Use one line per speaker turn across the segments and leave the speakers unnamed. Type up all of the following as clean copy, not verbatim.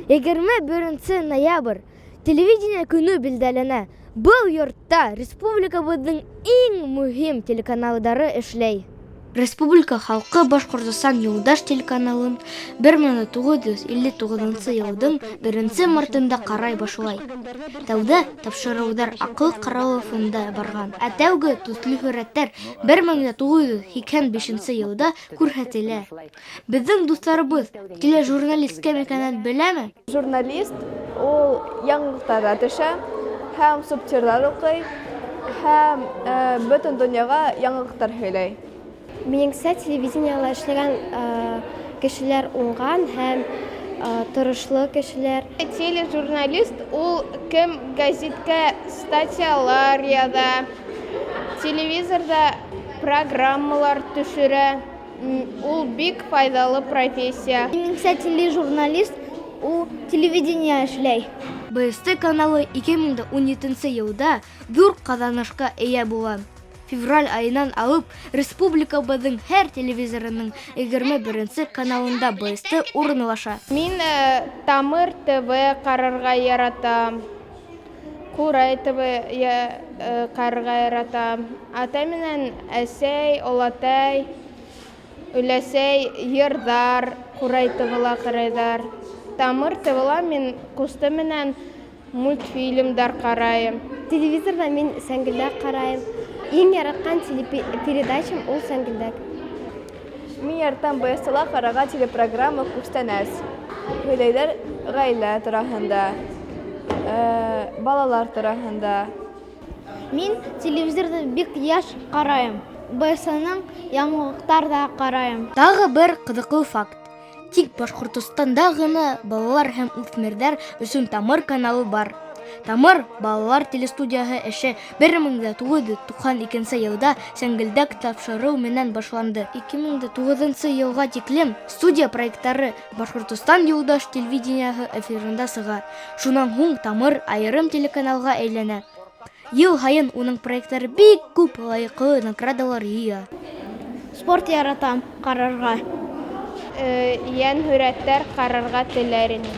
21 ноябрь телевидение көнө билдәләнә. Был йортта республикабыҙҙың иң мөһим телеканалдары эшләй. Республика халҡы Башҡортостан юлдаш телеканалын 1959 йылдың 1 мартында ҡарай башлай. Тәүҙә тапшырыуҙар Аҡыл ҡарауы фонда барған, ә тәүге төҫлө һүрәттәр 1985 йылда күрһәтелә. Беҙҙең дуҫтарыбыҙ тележурналист кем икәнен беләме?
Журналист ул яңылыҡтарҙа төшә һәм субтитрҙар уҡый һәм бөтөн донъяға яңылыҡтар һөйләй.
Минеңсә, телевидениела эшләгән кешеләр уңған һәм тырышлы кешеләр.
Тележурналист ул кем гәзиткә статьялар яҙа, телевизорҙа программалар төшөрә. Ул бик файҙалы профессия.
Минеңсә, тележурналист ул телевидение эшләй.
БСТ каналы 2017 йылда ҙур ҡаҙанышҡа эйә була. Февраль айынан алып республикабыҙҙың һәр телевизорының 21 каналында БСТ урынлаша.
Мин Тамыр ТВ ҡарарға яратам. Ҡурай ТВ ҡарарға яратам. Атай менән әсәй, олатай, өләсәй йырҙар Ҡурай ТВ-ла ҡарайҙар. Тамыр ТВ-ла мин ҡусты менән мультфильмдар ҡарайым.
Телевизорҙа мин Сәңгелдәк ҡарайым. Иң яратҡан телепередачам ул Сәңгелдәк.
Мин яратам БСТ-ла ҡарарға телепрограмма Күстәнәс. Һөйләйҙәр ғаилә тураһында, балалар тураһында.
Мин телевизорҙы бик йыш ҡарайым. БСТ-ның яңылыҡтар ҙа ҡарайым.
Тағы бер ҡыҙыҡлы факт. Тик Башҡортостанда ғына балалар һәм үҫмерҙәр өсөн Тамыр каналы бар. Тамыр балалар телестудияһы эше 1992 йылда Сәңгелдәк тапшырыу менән башланды. 2009 йылға тиклем студия проекттары Башҡортостан юлдаш телевидениеһы эфирында сыға. Шунан һуң Тамыр айырым телеканалға әйләнә. Йыл һайын уның проекттары бик күп лайыҡлы наградалар йыя.
Спорт яратам ҡарарға.
Йән һүрәттәр ҡарарға теләр инем.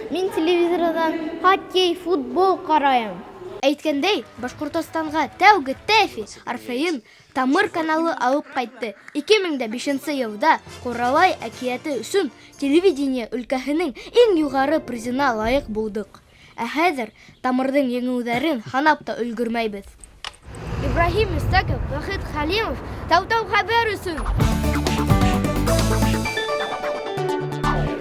Мин телевизорҙан хоккей, футбол ҡарайым.
Әйткәндәй, Башҡортостанға тәүге ТЭФИ Орфейын Тамыр каналы алып ҡайтты. 2005 йылда Ҡуралай әкиәте өсөн телевидение өлкәһенең иң юғары призына лайыҡ булдыҡ. Ә хәҙер Тамырҙың еңеүҙәрен һанап та өлгөрмәйбеҙ. Ибраһим Истаков, Вахит Хәлимов, Тау-Тау хәбәр өсөн.